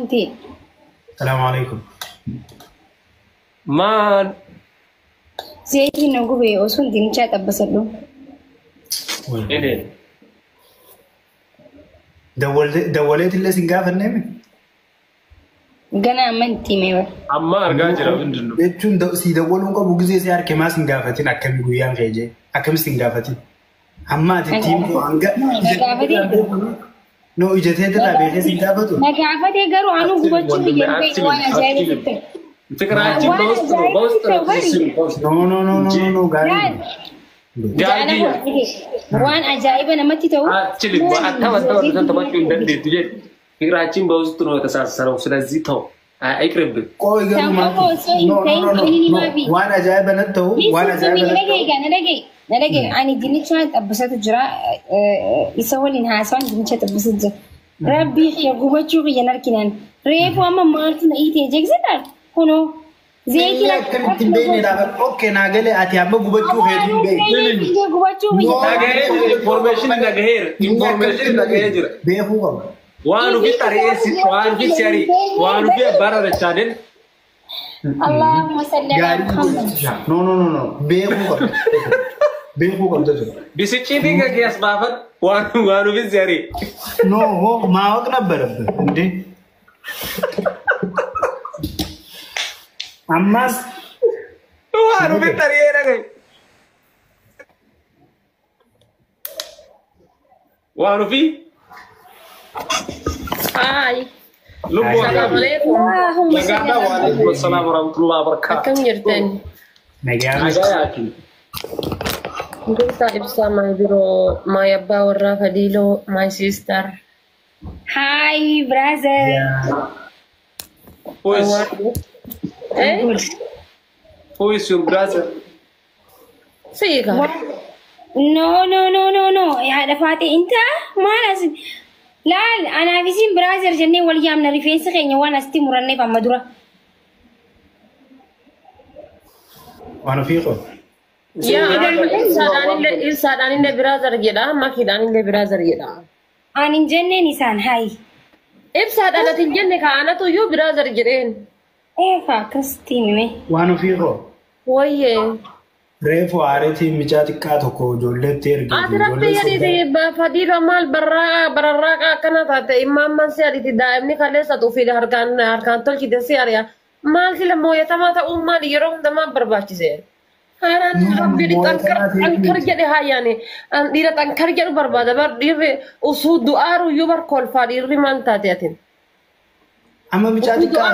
Wanti. Salaamu alaikum. Maal Zayitiin na gube osoo dinnichaa xabbasadhu. Ene Dawwaleetillee sin gaafannee mi? Gana amma itti himee bara. Amma argaa jira ምንድን ነው? Jechuun si dawwaluun qabu gisee si harke maa sin gaafatin akkami guyyaan kee jee akkami sin gaafatin. Amma ati ittiin hanga Na gaafatee? No ijatee irraa beekee sin gaafatu. Na gaafatee garuu anuu gubachuu biyya dhufee waan ajaa'iba ta'e. ፍቅራችን በውስጥ ነው በውስጥ ነው ትስስሩ በውስጥ No no no no no no gaarii. Jaalala waan ajaa'iba namatti ta'u. አትችልም አታወጣው ተባችሁ እንደንዴት ይጀ ፍቅራችን በውስጥ ነው የተሳሰረው። ስለዚህ ተው አይቅርብህ። Qooyi garuu maal? Kan osoo hin No no ta'in no no inni no maafi. waan ajaa'iba natti ta'u waan ajaa'iba Na natti ta'u. dhagaye na dhagaye na dhagaye ani dinnicha xabbisatu jira isa waliin haasawaan dinnicha xabbisatu jira. Rabbii kiyya gubachuu kiyya narkinaan reefu amma maaltu na iitee jeeksitaan kunoo zayitiin Akkamitti hin beekne dhaaba. Okay naa galee ati amma gubachuu keetu hin beekne. Gubachuu kiyya. Nagahee information nagaheera information nagahee jira. Beekuu qaba. Waan ofi xari'eessi waan ofi sari waan ofi abbaa Allahumma salli ala Gaarii Muhammad. No no no no beekuu qabda. Beekuu qabda ture. ብስጭት ከኪያስ ባፈት waan waan ofi sari No ማወቅ ነበረብህ እንዴ። Ammas waan ofi xari'ee dhagaye. Waan ofi Hi. lubbuu Assalamu alaikum. Allahumma salli nagaadhaa ala waalaikum assalaam warahmatullahi wabarakaatu. Akkam jirtan? nagaan Nagayaati. Dursaa ibsaa my bro, my abbaa warraa Fadiiloo, my sister. Hi brother. Who is Eh? who is your brother? Siika. No no no no no haadha faatee inta maal as laal anaaf isin brother jennee wal yaamna rifeensa keenya waan asitti muranneef amma dura. Waan ofii qabu. Yaa ibsaadhaan illee brother jedha, makiidhaan illee brother jedha. Ani hin jenneen isaan hayi. Ibsaadhaan ati hin jenne kaa'anatu iyyuu brother jedheen. Eefa akkasitti himime. Waan ofii qabu. Wayyee. Reefu aareetiin mucaa xiqqaa tokko ijoolleetti ergee Ati rabbi jedhiti Fadiiloo maal barraa bararraaqa akkana taate immaamman si ariiti daa'imni kaleessa tuufi harkaan harkaan tolchite si ari'a. Maal sila mooyatamaa ta'uun maal yeroo hunda maal barbaachise? Haaraan rabbi xankar xankar jedhe haayyaani dhiira xankar jedhu barbaada bar dhiirri usuu du'aaru iyyuu bar kolfaa dhiirri maal taate atin? Amma mucaa xiqqaa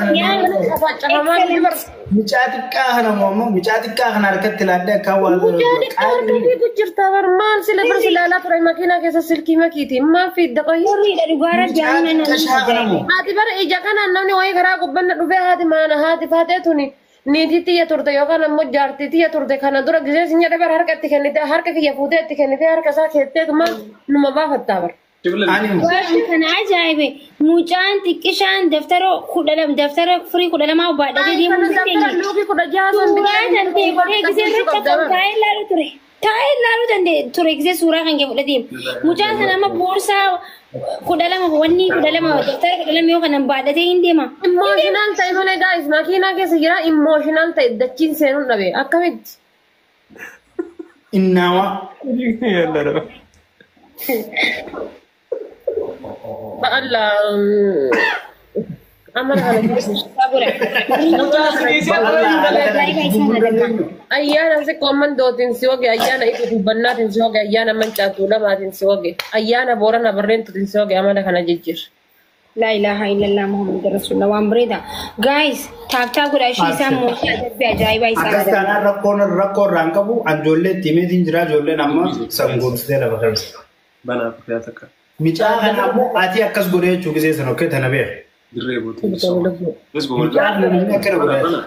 kana Bar mucaa xiqqaa kana moo ammoo mucaa xiqqaa kana harkatti ilaallee akka waan Mucaa xiqqaa harka fiigu jirta bar maal sila bar silaalaa ture makiinaa keessa silkii makiiti maal fiidda qoyi? Horiidha dhugaa rabbi amma Mucaa xiqqaa kana moo Haati bara ija kanaan namni wayii karaa gubbanna dhufee haati maana haati faatee tuni niitii tiyya turte yookaan ammoo jaartii tiyya turte kana dura gisee sin jedhe bara harka itti kennite harka kiyya fuutee itti kennite harka isaa keetteetuma numa baafattaa bara. Ani Waan kana ajaa'ibe mucaan xiqqishaan daftara 12 daftara firii 12 baadhatee deemuu Kana hin daftara dandeenye. luukii 16 san Suuraa kan ta'e godhee gisee irratti qabu taa'ee ilaalu ture. Taa'ee ilaaluu danda'e ture gisee suuraa kan kee fudhatee. Mucaan sana amma boorsaa 12 wanni 12 daftara 12 yoo kanan baadhatee hin deema. Emotional ta'e malee guys makiinaa keessa jira emotional ta'e dachiin seenuun dhabe akkamitti? Innaawa Ba'alla amala kana keessa. Ayyaana si qoomman dootiin si wage ayyaana itti dubbannaatiin si wage ayyaana mancaatuu lamaatiin si wage ayyaana boorana barreentuutiin si wage amala kana jijjiir. Laa ilaaha illallah Muhammad Rasulullah waan bareeda. Guys, tap tap godhaa ishee isaan mootii adabbii ajaa'ibaa isaa Akkas godha. taanaan rakkoon rakkoo irraa hin qabu. An ijoollee itti himeetiin jira ijoolleen amma sangoomsitee lafa keessa. Banaa fiyaa takka. Mucaa kana ammoo ati akkas godhee jechuu gisee sana okkee tana beeka. Dirree bootii. Mucaa kana namni akkana godhee.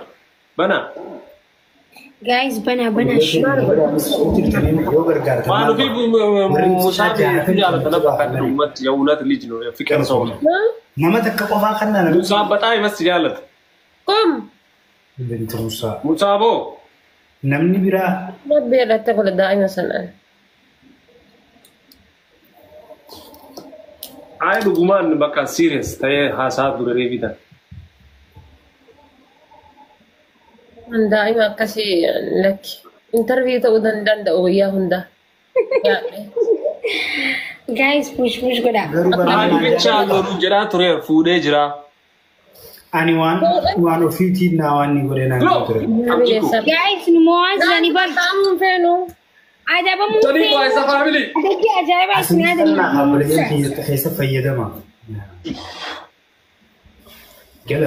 Bana. Guys, banaa banaa ishee. Yoo gargaartan Waan ofii musaa jaalatan fakkaatan uummatti የእውነት ልጅ ነው የፍቅር ሰው ነው። Nama takka qofaa kan nama. ሙሳ በጣም ይመስ jaalata. Kom Binti Musaa. Musaa boo Namni biraa rabbi irratti godha daa'ima sanaan. Ay dhugumaan bakka serious ta'ee haasaa dura reebitan. Daa'ima akkasii lakki. Interview ta'uu danda'u guyyaa hundaa. Guys, push push godha. Garuu Ani bichaa loluu jedhaa ture fuudhee jira. Ani waan ofiitiin naa waan ni godhe naan ture. Guys, nu mo'aa jiranii bar. Ta'amuun feenu. Adabamuu Tani waa isa family. Adabbii ajaa'ibaa isin Asirratti yaadanii. kiyya keessa fayyadama.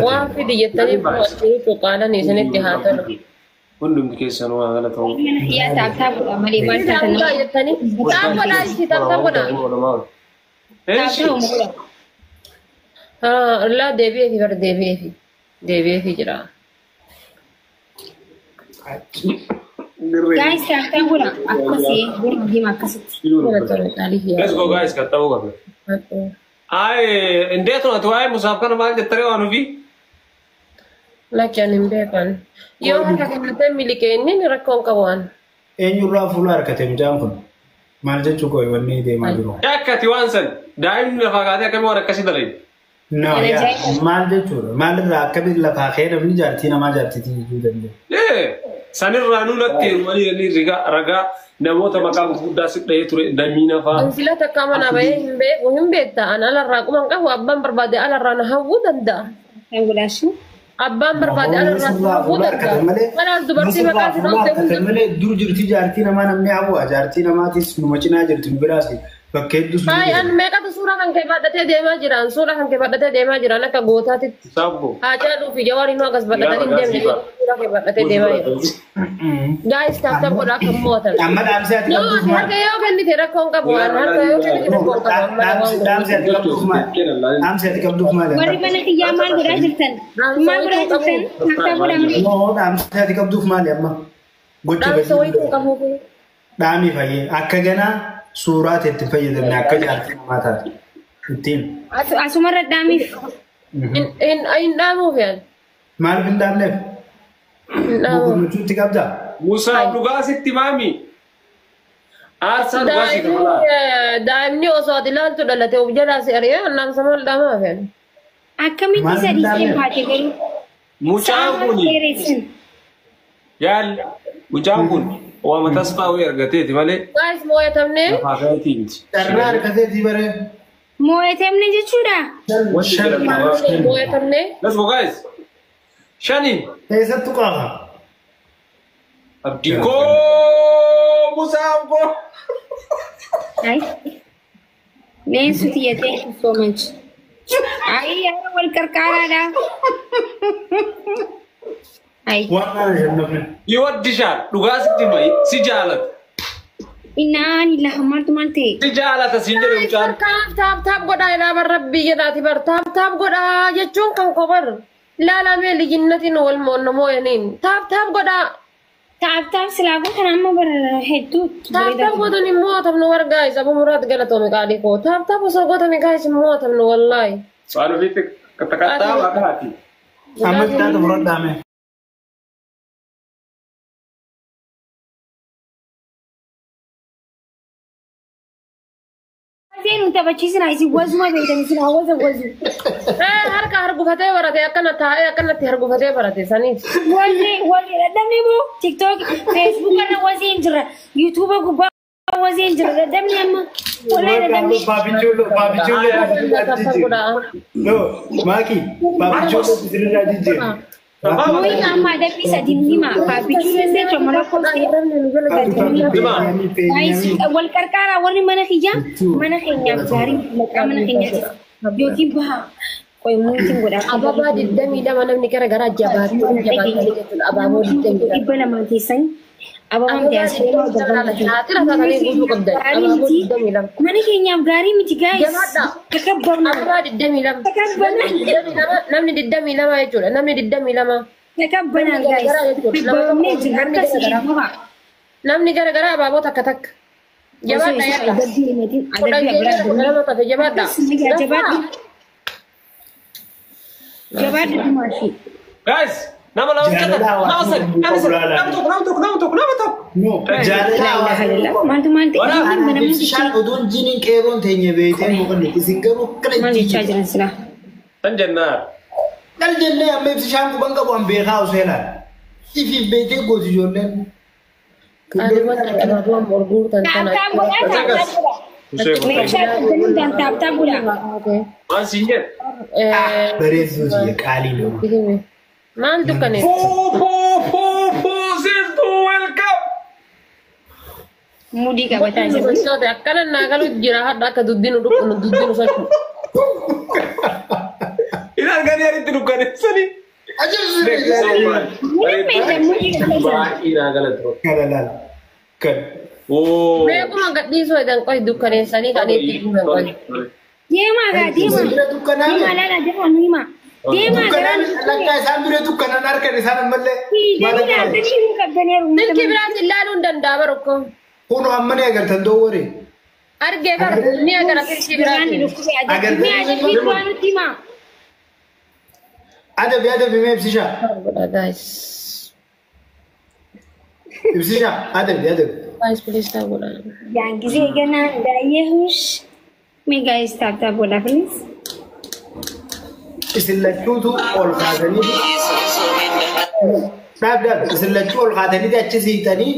Waan fidi jettanii bu'achuu cuqaalan isinitti haa tolu. Hundumti keessan waa galatamu. Mana xiyyaa taaptaa godha malee maal taatan Taaptaa jettanii. Taap godhaa ishii taaptaa godhaa. Eeshi. taaptaa godha. Laa deebi'eefi bar deebi'eefi. Deebi'eefi jira. Guys, taaptaa godha. Akkasii gurguddiima akkasitti. Let's go guys, qaxxabuu qabna. Ay, እንዴት ነው waa'ee musaaf kana maal jettanii waan ofii? Lakki ani hin beekan. Yoo harka kennatee miliqee inni rakkoon qabu waan. Eenyurraa fuula harkate mucaan kun? Maal jechuu koo wanni deemaa jiru? Akkati waan san daa'imni lafaa kaatee akkamii waan akkasii dalagde? No, yaa maal jechuudha? Maalirraa akkamiin lafaa ka'ee namni jaartii namaa jaartiitii jechuu danda'a? Ee, sanirraa nu natti walii ragaa namoota maqaa gurguddaa si dhahee ture damiina fa'aa. Sila takka mana bahee hin beeku hin beekta. An alarraa quban qabu abbaan barbaade alarraa na hawwuu danda'a. Taaptaa godhaashin. Abbaan barbaade alarraa na hawwuu danda'a. Kanaaf dubartii maqaa si Fuula dhoofte harkate hunda. malee dur jirti jaartii namaa namni hawwa jaartii namaatis numa cinaa jirti nu biraas bakka hedduus ni Hayi an jira. meeqatu suuraa kan kee baadhatee deemaa jiran suuraa kan kee baadhatee deemaa jiran akka gootaatitti. Sabbo. Haacaaluu fi Jawaar inuu akkas baadhatanii hin deemne suuraa kee baadhatee deemaa jira. Guys, taaptaa godhaa kan mo'atan. Amma dhaamsee ati No, qabduuf maali? harka yoo kennite rakkoon qabu waan harka yoo kennite rakkoon qabu amma waan Dhaamsee ati qabduuf maali? Dhaamsee ati qabduuf maali? Warri mana xiyyaa maal godhaa jirtan? Maal godhaa jirtan? Taaptaa godhaa malee. No, dhaamsee ati qabduuf maali amma? Gocha Dhaamsa wayii kun qabuuf. Dhaamii fayyee akka ganaa suuraa itti fayyadamne akka jaartii namaa taate ittiin. Asumarra dhaamiif. Hin dhaamuuf yaan. Maaliif hin dhaamneef? Hin dhaamuuf. Gammachuu itti qabdaa? Musaa dhugaa sitti maami. Aarsaa dhugaa si kabalaa. Daa'imni osoo ati ilaaltu dhalate of jalaa si ari'ee annaamsa maal dhaamaaf yaan. Akkamitti isa dhiisee baate garuu? Mucaan kun Dheeressan. yaal mucaan kun waama tasfaa wayii argateeti malee Guys, moo'atamnee. lafaa ka'eetii miti. Carraa harkateetii baree. Moo'atamne jechuudha. Wanti jedhamu Moo'atamnee. Let's go guys. Shani. Keessattuu qaaqa. Abdii koo Musaa koo. Ay. Leensu tiyya thank you so much. Ay, yaara wal qarqaaraadha. Ay. Waan naan shannafne. ይወድሻል dhugaa sitti hima si jaalata Innaan ilaha maaltu maal ta'e? si jaalata siin jedhe mucaan. Taap taap taap godhaa ilaa bar rabbii jedhaati bar taap taap godhaa jechuun kan koo bar ilaalamee lijinnatiin wal moonna mooyaniin taap taap godhaa. Taap taap silaafuu kana amma bara hedduu Taap taap gootan hin mo'atamnu war guys abu muraad galatoome qaalii koo taap taap osoo gootame guys hin mo'atamnu wallaahi. Waan ofiitti qaxxaqaxxaa maqaati. Amma kitaaba fudhadhaame. Seenuu taphachiisina isin wazuma beektan isin hawwasa wazu. Harka hargufatee barate akkana taa'ee akkanatti hargufatee barate saniif. Wazee wazee dadhabni boo TikTok Facebook irra wazee hin jira YouTube gubbaa wazee hin jira dadhabni amma wallahi dadhabni. Paapichuuloo paapichuuloo Taap taap godhaa. No, Maaki, paapichuuloo sirraa jijjiira. Nuyi amma adabbii sadii nu hima paappichuun illee tomora koosee. Wal qarqaaraa warri mana kiyyaa mana keenyaaf gaarii maqaa mana keenyaatiif yookiin bahaa qoy muutiin godhaa. Ababaa 22 namni gara garaa jabaatee jabaatee jechuudha abaaboo 22. 200 keessan ababaan Saaxila taatanii guutuu qabdan abaaboo 22. Mana keenyaaf gaarii miti guys. Jabaadha. Takabbarna. Ababaa 22. Namni 22 jechuudha namni 22. Takabbanaa guys. Takabbarnee jira akkasii bahaa. Namni gara garaa abaaboo takka takka. Jabaadha yaadda. Adabbii himatiin Kudhan adabbii keenya biraa 12 tafe jabaadha. Jabaadhu. Jabaadhu dhumaashii. Guys Nama lama jala. Nama sadi. Nama sadi. Nama tokko nama tokko nama tokko nama tokko. No, jaalala. Maaltu maaltu Ibsishaan oduun jiniin qeerroon teenye beektee mukanne isin garuu akkana maal jechaa jiran silaa? Tan jennaa. Dal jennee amma ibsishaan quban qabu an beekaa osoo ilaal. Ifiif beektee gooti ijoolleen. Qaaliiwwan qaqqabaatu amma ol guurtan Taap tana. taap godhaa taap taap godhaa. Meeshaa qabdanii taap taap godhaa. Waan siin jedhe. Bareedduu tiyya qaalii nama. Maal dukkaneessa? Foo foo foo foo sistu welcome. Mudii qabataa jiru. Sote akkana naa galu jira hadha akka duddinu dhukkunu duddinu sochu. Inni arganii aritti dukkaneessanii. Ajabsiisa. Meeshaa mudii qabataa jiru. Baay'ee naa galatu. Kana laala. Kan. Oo. Beekuma gadhiisuu edan qoy dukkaneessanii kan itti guuran qoy. Deemaa gaa deemaa. Bira dukkanaa Deemaa laala deemaa nu himaa. Deemaa Dukkanaan garaa. lakkaa isaan bira dukkanaan harkan isaan ammallee. Deebii laaltanii himuu qabdanii Silkii biraas ilaaluu hin danda'a barokko. Kun amma ni agartan doowware. Argee bar ni agara silkii Biraan biraatiin. dhukkube adabbii adabbii duraa nutti himaa. Adabi adabi mee ibsishaa. Godha guys. Ibsishaa adabi adabi. Guys please taa godha. Yaan gisee ganaa daayyehush. Mee guys taap taap godhaa please. Isin lachuutu ol kaasanii dhaab dhaab isin lachuu ol kaasanii achi siitanii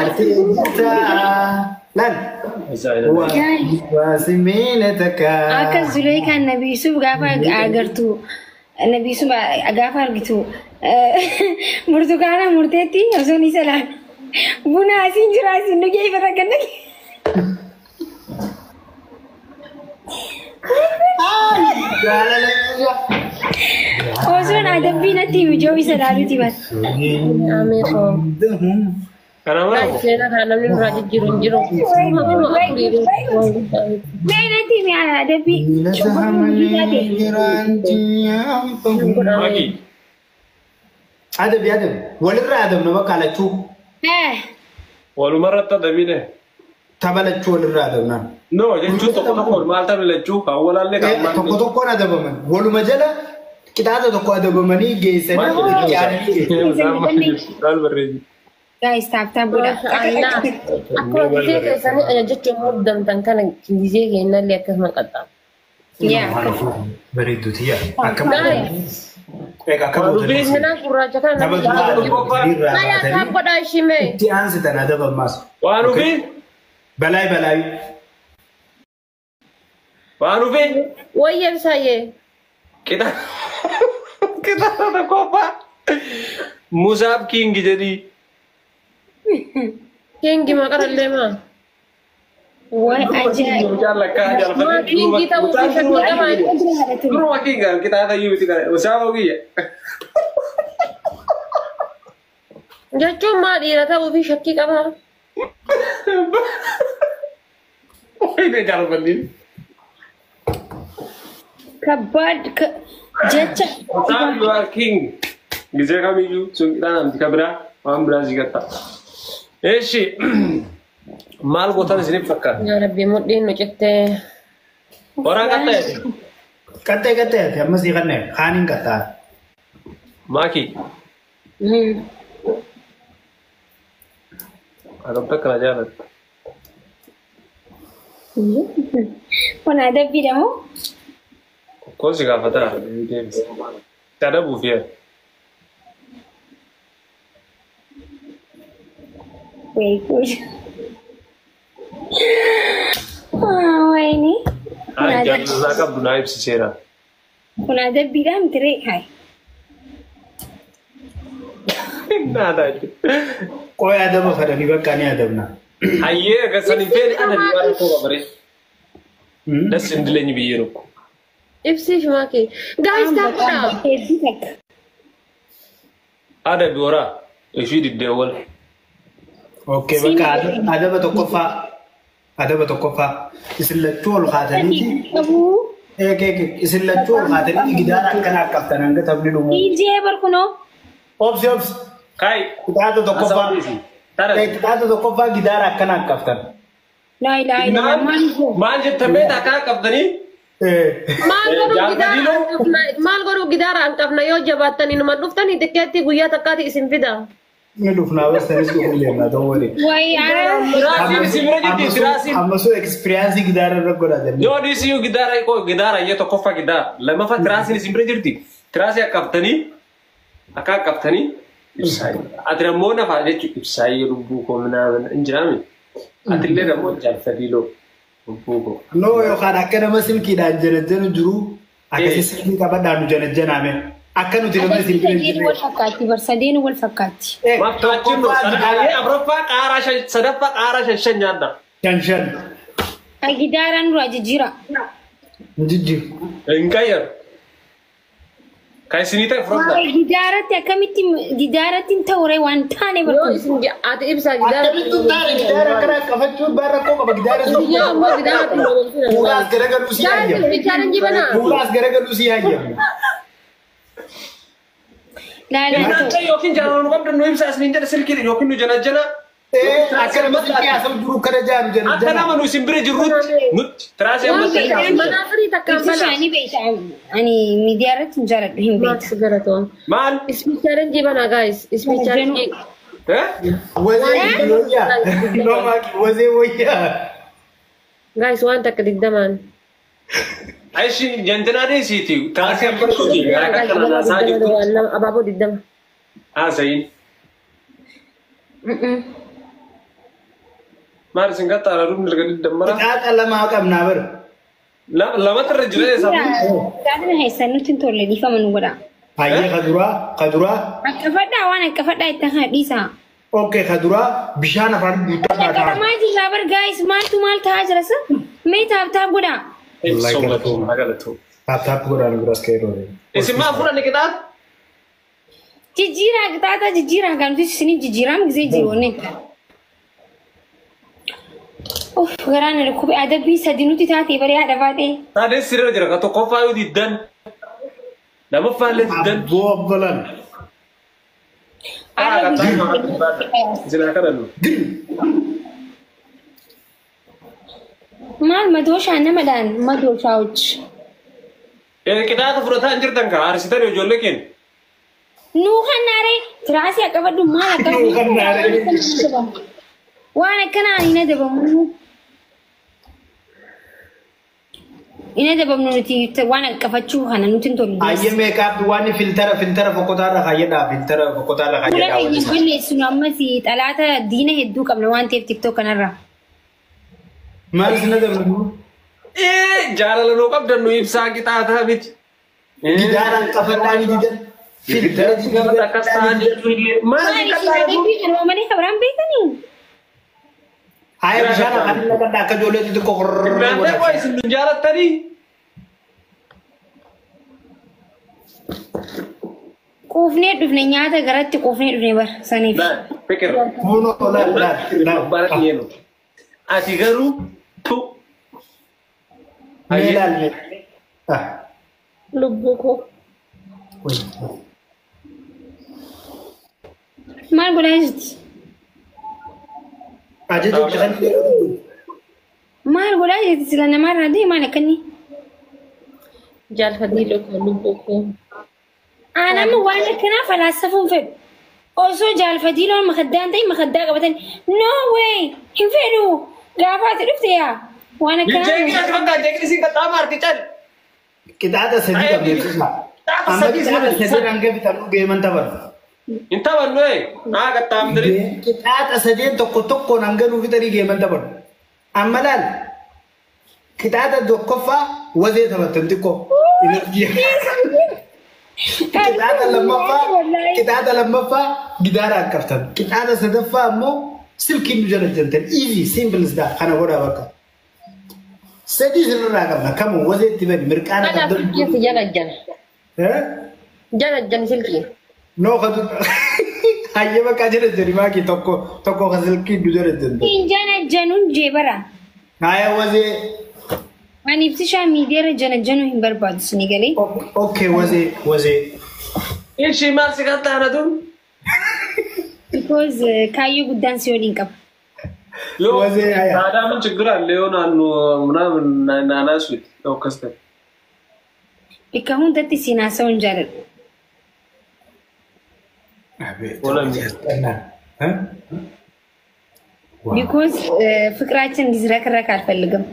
artista laal waa simiina takka. Akka Zuleekaan Nabi Yusuf gaafa agartu Nabi Yusuf gaafa argitu burtukaana murteetti osoo ni salaan buna asiin jira asiin dhugee irra ganna. Jaalala Osoon adabbii natti himi joo isa laaluuti bas. Amee koo. Kana Guys mara. seenaa kana namni nurraa jijjiiru hin jiru. Kuma kuma afurii waan guddaa miti. Mee natti himi adabbii cubbuu taate. Maki. Adabi adabi walirraa adabna bakka lachuu Walumarratti adabiine. tapha lachuu walirraa adabnaan. No jechuun tokko tokko maal taphni lachuu kan walaallee kan maal. Tokko tokkoon adabaman waluma jala qixaaxa tokko adabamanii geessanii itti aananii geessan. Maal barreessi? Guys taap taap godhaa. Maashaallah. Akkuma gisee keessanii ajajachuun muddamtan kana gisee kennallee akkasuma qaxxaamu. Yaa. Bareedduu tiyya. Akkam Guys. egaa akka bootanii Seenaa gurraacha kana tapha namni duraa adabamanii Maya taap baatanii godhaa ishimee. itti aansitan adabammaas. Waan ofii? Balaay balaay. Waan ofii? Wayya ibsaayyee. Qixaaxa tokkoffaa. Musaaf Kingi jedhii. Kingi maqarallee maa? Way ajaa'iba. Jaalakkaa Maa jaalfatee kingi ta'uu fi shakkii qabaa. Duruma kinga qixaaxa iyyuu miti kana. Musaaf kiyya. Jechuun maa dhiira ta'uu fi shakkii qabaa? Wayne jaalfatanii. Kabbaad jecha. Musaaf you are king. Gisee kamiyyuu sun qixaaxa miti ka biraa waan biraa si gatta. Eeshi maal gootan isiniif fakkaata? Yaa Rabbi mudhiin nu cittee. Horaa qaxxa'e. Qaxxee qaxxee ati amma sii kanneen kaaniin qaxxaa. Maaki. Adabta kana jaalatta. Kun adabbiidha moo? Koon si gaafataa? Adabuuf yaa. Way good. Wayni. Ay jaalalaa qabdu naa ibsiseera. Kun adabbiidha miti ree? Hai. Naadaa jechuudha. Qoy adaba fadhanii bakka ni adabna. Hayyee akkasanii feene adabi waan rakkoo qabaree. Das hin dileenyi biyyee tokko. Ibsiif maakii. Guys taap godhaa. Hedduu takka. Adabi horaa ishii diddee wal. Okay bakka adaba tokkoffaa adaba tokkoffaa isin lachuu ol kaataniiti. Qabu. Eeg eeg isin lachuu ol kaataniiti gidaara akkana akkaftan hanga taphni dhumu. Ijee barkunoo. Obsi obsi Kai. qixaaxa tokkoffaa. Tara. Qixaaxa tokkoffaa gidaara akkana akkaftan. Laa ilaaha illallah maal Maal jettan beektaa akkana qabdanii? Maal godhuu gidaara akkafna maal godhuu Gidaara an qabna yoo jabaattanii numa dhuftanii tikkeetti guyyaa takkaati isin fida. Ni dhufnaa barsanis dhufuu deemna ta'uu waliin. Wayi ara. Tiraasiin isin bira jirti tiraasiin. Amma soo experience gidaara irra godhaa Yoo dhiisii gidaara koo gidaara iyyee tokkoffaa gidaara lammaffaa tiraasiin isin bira jirti. Tiraasii akkaftanii akka akkaftanii ibsaa. Ati ammoo nafa jechuun ibsaa lubbuu koo minaamin hin jiraami. Ati illee ammoo jaalfatiiloo lubbuu koo. No yookaan akka nama silkiidhaan janajjanu jiru akkasii silkii qabadhaan nu janajjanaame akka nuti nama Adabbii silkii sadeen wal fakkaatti bar sadeen wal fakkaatti. Afuraffaa qaaraa shan sadaffaa qaaraa shan shan nyaadha. Shan shan. Gidaaraan duraa jijjiira. Jijjiiru. Hin qayyaru. Kan isinii ta'e fudhadhaa. Waa'ee gidaaratti akkamitti gidaaratti hin ta'u ree waan taane Yoo barbaadu. isin ati ibsaa gidaara. Akkamitti taane gidaara akkana qabachuun baan rakkoo qaba gidaara sun. Yoo ammoo gidaara Fuula as garagaluu si hayyamu. Challenge banaa. Fuula as garagaluu si hayyamu. Laalaa ta'u. Innaan ta'e yookiin jaalala nu qabdu nu ibsaa isiniin jedha silkiidha yookiin nu janajjana. Akka nama silkii haasa'u jiru kana jaaru Akka janajjana. nama nu isin bira jirrutti nutti tiraasii amma Mana firii takkaan Ibsi banaa. isaanii beekta ani miidiyaa irratti hin jaaladhu hin beekta. Max galatoon. Maal? Ismi challenge banaa guys. Ismi challenge. Eh? Wazee wayyaa. No maaki wazee wayyaa. Guys waan takka digdamaan. Aishi janjanaa dhiisiiti tiraasii amma dhufi akka kana naasaa jirtu. Abaaboo 20. Haasa'iin. Maal isin qaxxaara dhumni erga digdammara? Qixaaxa lamaa qabnaa bara. Lamatu irra jira eessa? Gaafni keessan nutti hin tolle dhiifama nu godha. Hayyee kaduraa kaduraa. Akkafadhaa waan akkafadhaa itti kana dhiisaa. Okay kaduraa bishaan afaan guutaa ta'a. Dhaqamaa jirraa bar gaayis maaltu maal ta'aa jira sa? Mee taap taap godhaa. Taap taap godhaan biras ka'ee roore. Isin maal fudhanne qixaaxa? Jijjiiraa qixaaxa jijjiiraa kan nuti isinii jijjiiraam gisee jiroonne. Uff garaan na dhukkube adabbii sadi nuti taatee baree haadha baatee. Sadeen sirra jira ka tokkoffaa yoo diddan lammaffaa illee diddan. Abboo obbolaan. Isin haa kadhannu. Maal madooshaa namadhaan madooshaa hojii. Qixaaxa fudhataa hin jirtan kaa aarsitan ijoollee keenya. Nuu kan naaree tiraasii akka baddu maal akka Nuu kan naaree. Waan akkanaa hin adabamu. Hin adabamnu nuti waan akkafachuu kana nuti hin tolu. Hayyee meeqaaf waan filtara filtara fokkotaarra kaayyadhaa filtara fokkotaarra Fuula kaayyadhaa. keenya balleessinu ammas xalaata diina hedduu qabna waan ta'eef tiktook kanarra. Maal isin adabnu? Jaalala nuu qabdan nu ibsaa qixaaxaa miti. Gidaaraan qafadhaa ni didan. Filtara didan. Akkas ta'an jechuun illee maal Maal isin isin qaxxaara adabbii kanuma malee kabiraan beekanii? Hayyee bishaan afaan naqadhaa akka ijoollee xixiqqoo qorrorr Naannoo godhaa. koo isin nu jaalattanii? Quufnee dhufne nyaata garatti quufnee dhufne bar saniif. Fikir. Kunoo laal laal laal. Ati garuu tu. Mee laal mee. Ah. Lubbuu koo. Maal godhaa jirti? Ajaja itti kan Maal godhaa jirti sila namarraa deemaa maal akkanni? Jaalfadii lubbuu lubbuu koo. Aan amma waan akkanaa falaasafuun fedhu. Osoo jaalfatii loon makaddaan ta'e makaddaa qabatan no way hin fedhu gaafa ati dhufte yaa waan akkanaa. Jeeqni as fakkaata jeeqni isin qaxxaama arti cal. Qixaaxa sadii qabdi jechuudha. Amma qixaaxa sadii hanga bitannu geeman taphanna. Hin taphannu ee naa qaxxaamtiri. Qixaaxa sadeen tokko tokkoon hanga nuu fixanii geeman taphannu. Amma laal qixaaxa tokkoffaa wazee taphattan xiqqoo. Qixaaxa lammaffaa qixaaxa lammaffaa gidaaraan qabtan. Qixaaxa sadaffaa ammoo silkiin nu jala jirtan. Easy simple is that kana godhaa bakka. Sadii sirraa qabna kamuu wazee itti bani mirqaana Kanaaf qabdan. silkiin si jalajjan. Eh? Jalajjan silkiin. No kadu hayyee bakka jala jari maaki tokko tokko ka silkiin nu jala jirtan. Hin janajjanuun jee bara. Haya wazee Ani ibsishaa miidiyaarra janajjanuu hin barbaadu sini galee. Okay wazee wazee. Ishii maal si qaxxaana tun? Because kaayyoo guddaan si waliin qaba. Yoo Wazee haya. aadaa ምን ችግር አለ? የሆነ አኑ ምናምን ናናሱ ኦከስተ Bakka hundatti siin haasa'uu hin jaaladhu. Because ፍቅራችን እንዲዝረከረክ አልፈልግም።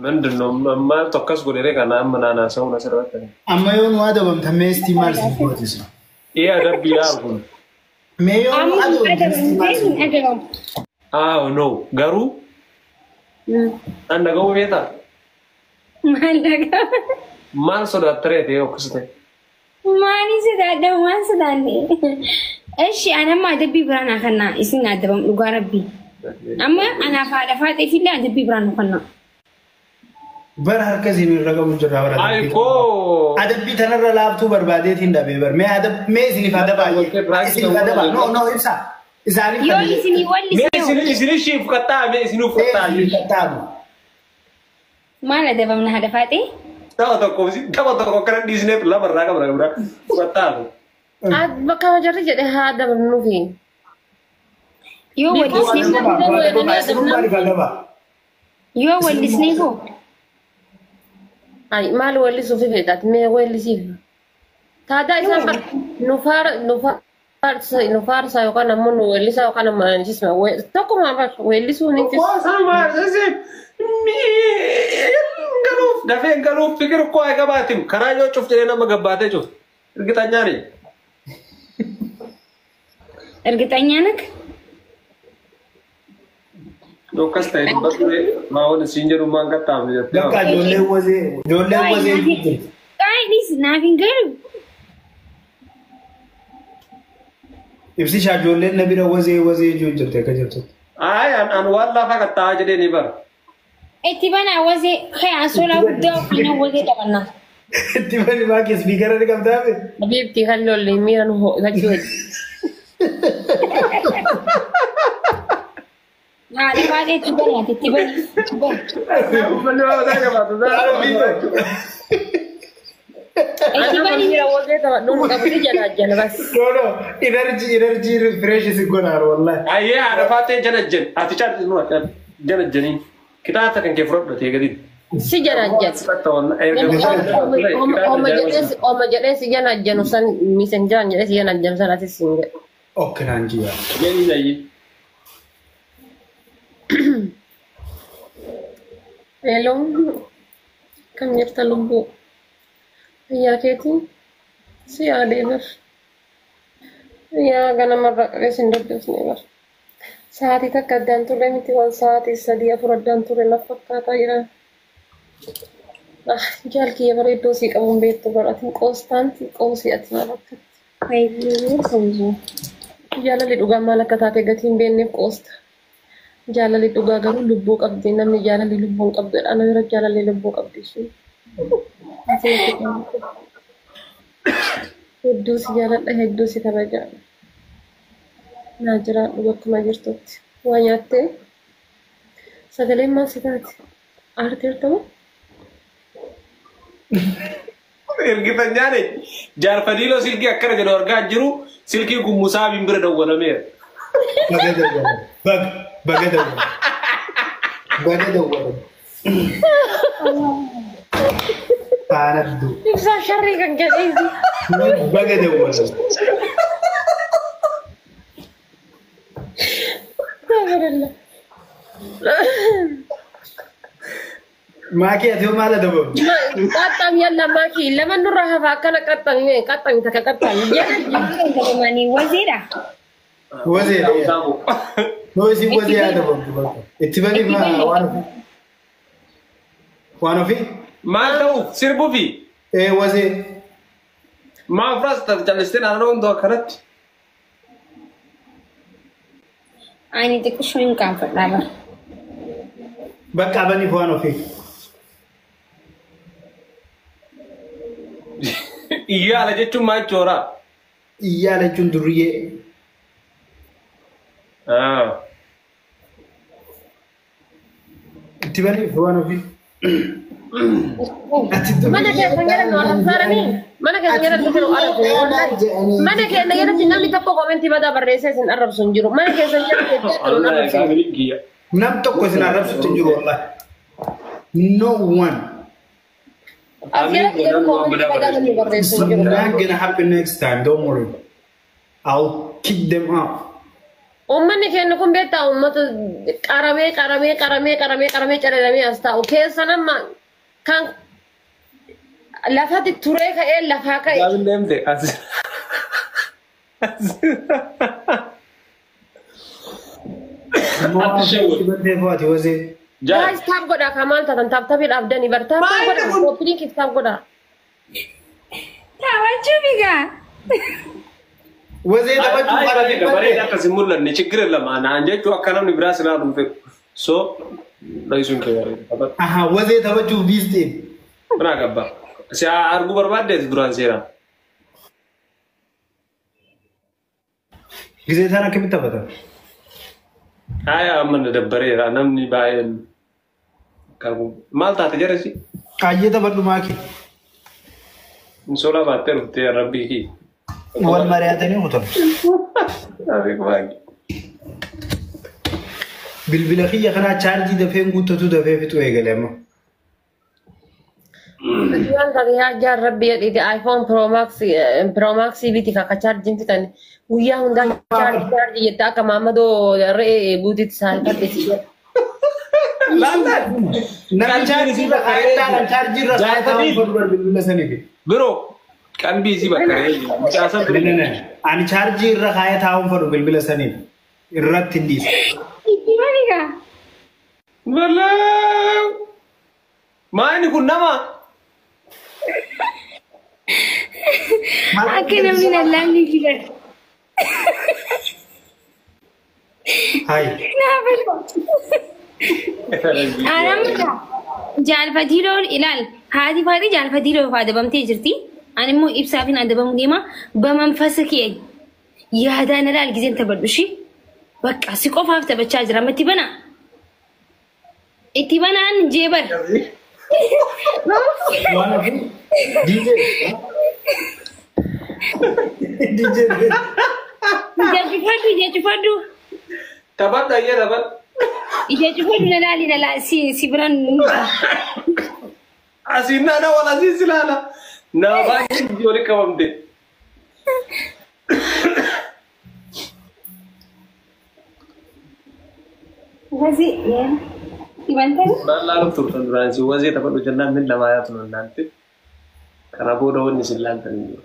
ምንድን ነው maaltu akkas godhe kana amma naanaasa'uun asirratti. Amma yoon waa adabamta meestii maal si gootisu? Ee adabbii yaa kun. Mee yoon adabamta meestii maal si gootisu? Ah no garuu an dhaga'uu beektaa? Maal dhaga'u? Maal sodaattaree ta'e akkas ta'e? Maaliin sodaadha waan sodaanne? Eshi anamma adabbii biraan haa kennaa isin adabam dhugaa rabbii. Amma anaaf haadha faaxeefillee adabbii biraan nu kennaa. Bara harka isin irra qabu jirra bara. Ayikoo. Adabbii tanarra laaftuu barbaadeetiin dhabee bar. Mee adab mee isiniif adabaa isiniif adabaa no no ibsa. Isaaniif Yoo isinii wallisee. Mee isin ishiif qaxxaa mee isinuuf qaxxaa. Qaxxaamu. Maal adabamna haadha faaxee? Tapha tokko tapha tokko akkana dhiisneef lama irraa qabna qabna qaxxaamu. Bakka jarri jedhee haa adabamnuufi. Yoo wallisnee yoo wallisnee koo. Ay maal wallisuuf fedhaati mee wallisiif. Taadaa isaan nu faarsa yookaan ammoo nu weellisaa yookaan ammoo anisisma tokkuma bar weellisuu ni Galuuf dafee galuuf fikir koo ay qabaatim karaa yoo cuf jedhee nama gabbaatee cuf እርግጠኛ ነኝ። እርግጠኛ ነህ? Dokkas ta'e dubbatu maawwan siin jedhu maan qaxxaamne jettee. Bakka ijoolleen wazee ijoolleen wazee jirti. Qaayidhis naaf hin galu. Ibsishaa ijoolleen na bira wazee wazee jirti akka jirtu. Ay an waan lafa qaxxaa jedhee ni bara. Itti banaa wazee kee ansoolaa guddaa kana wazee taphannaa. Itti bani maaki ispiikara ni qabdaabe. Habiibti kan lolli miira nu ho'achuu heddu. Haadha baay'ee itti banaati itti bani. Uummanni waa mataa qabaatu. Itti bani. Miira wazee taphadhuun qabdi jala jala bas. No no energy energy refresh si godhaan wallahi. Ayyee haadha faatee jala jen ati caalti nu jala jeniin kitaaba kan kee fudhadhu ta'e gadi. Si jala jen. Oma jedhee si jala jenu san misenjaan jedhee si jala jenu san ati siin jedhu. Okay naan jiya. Jeni ayyee. Hello, kam jirta lubbuu? Fayyaa keetiin si yaadee bar. Yaa ganamarraa qabee sin dubbisne bar. Sa'aatii takka addaan turre miti waan sa'aatii 3 4 addaan turre na fakkaataa jira. Jaalkiyya bareeddoo sii qabuun beektu bar atiin qoostaanti qoosii ati maal akkatti. Jaalalli dhugaa maal akka taate gatii hin beekneef qoosta. Jaalalli dhugaa garuu lubbuu qabdi namni jaalalli lubbuu hin qabdu ana bira jaalalli lubbuu qabdi ishee. Hedduu si jaaladha hedduu si kabaja. Naa jiraadhu bakkuma jirtutti. Waa nyaattee sagaleen maal si taate? Aarteerta moo? እርግጠኛ ነኝ jaarfadiiloo silkii akkana jedhu argaa jiru silkiin kun musaabiin bira dawwalameera. Baga dawwalame. Baga dawwalame. Baga dawwalame. Faanaddu. Ibsaa sharrii kan jedheesi. Baga dawwalame. Maakii ati hoo maal adabamte? Qaxxaam yalla maakii lama nurraa hafa akkana qaxxaamee qaxxaami takka qaxxaami. Adabamanii wazeedha. Wazeedha. Noo isin wazee adabamtu bakka. Itti bani waan ofii. Waan ofii? Maal ta'uuf sirbuufi? Ee wazee. Maal furaas callistee naannoo hunduu akkanatti. Ani xiqqishoo hin qaanfadhaa bara. Bakka baniif waan ofii. Iyyaala jechuun maal jechuudha? Iyyaala jechuun duriyyee. Itti baniif waan ofii. Mana keessa jedhan arrabsaaranii? Mana keessa jedhan nu arrabsu. Mana keessa jedhan namni tokko komentii badaa barreessee isin arrabsu hin jiru. Mana keessa jedhan nu arrabsu. Nam tokko isin arrabsutti hin jiru wallahi. No one. Asirratti garuu koomentii badaa namni barreessu hin It's jiru. not gonna happen next time. Don't worry. I'll kick them out. Uummanni keenya kun beektaa uummata qaramee qaramee qaramee qaramee qaramee calalamee as taa'u keessa nama kan lafatti turee ka'ee lafaa ka'e. Gaafin deemte as. Ati Jaal. Guys, tap godhaa kan maal taatan tap tapii dhaabdanii bar tap tap godhaa koppiliin kif tap godhaa. Taphachuu bigaa. Wazee taphachuu Ay, kana bareeda bareeda akkas hin mul'anne chiggir lama naan jechuu akka namni biraa silaa dhufe. So dhayisuun kee bareeda. Taphadhu. Aha, wazee taphachuuf biisteen. Kanaa qabba. Si arguu barbaaddeeti duraan seeraan. Gisee isaan akkamitti taphatan? Haya amma na dabbareera namni baay'een qabu. Maal taate jarasi? Kaayyee taphadhu maaki. Sola baattee dhuftee rabbii kii. Wal mari'atanii kutan. Rabbii maaki. Bilbila kiyya kanaa chaarjii dafeen guuttatu dafee fixuu eegale amma. Waan taate yaa jaar rabbi jedhiiti iPhone Pro Max Pro Max biti kakka chaarjiin fixan guyyaa hundaa chaarjii chaarjii jette akka maammadoo re'ee guutitti saalfadhe si jedha. Laallaan. Namni chaarjii irra kaayee chaarjii irra kaayee taa'uun bilbila saniif. Biroo qalbii isii bakka re'ee mucaasan Ne, ne, ne. Ani chaarjii irra kaayee taa'uun fadhu bilbila saniif. Irratti hin dhiisu. Itti banigaa. Balaa. Maayini kun nama? Akka namni nallaanni filan. Hayi. Anamma jaalfatiiloon ilaal haati faaxii jaalfatiiloo adabamtee jirti. Ani immoo ibsaafin adabamu deema. Bamanfasa kee yaadaan ilaal gizeen taphadhu ishee. Bakka si qofaaf taphachaa jira. Amma itti banaa. Itti banaan jeebar. Waan hafu DJ. DJ. Ija cufadhu, ija cufadhu. Taphadhu ayyee taphadhu. Ija cufadhu na laali na laali si si biraan. Asiin naana wal asiin si laala. Nama baay'ee walitti qabamte. Wazii itti bantanii. Laalaa turtan duraan si wazee taphadhu jennaan min lamaa yaatu naanna'ante. Kana booda wanni isin laaltan hin jiru.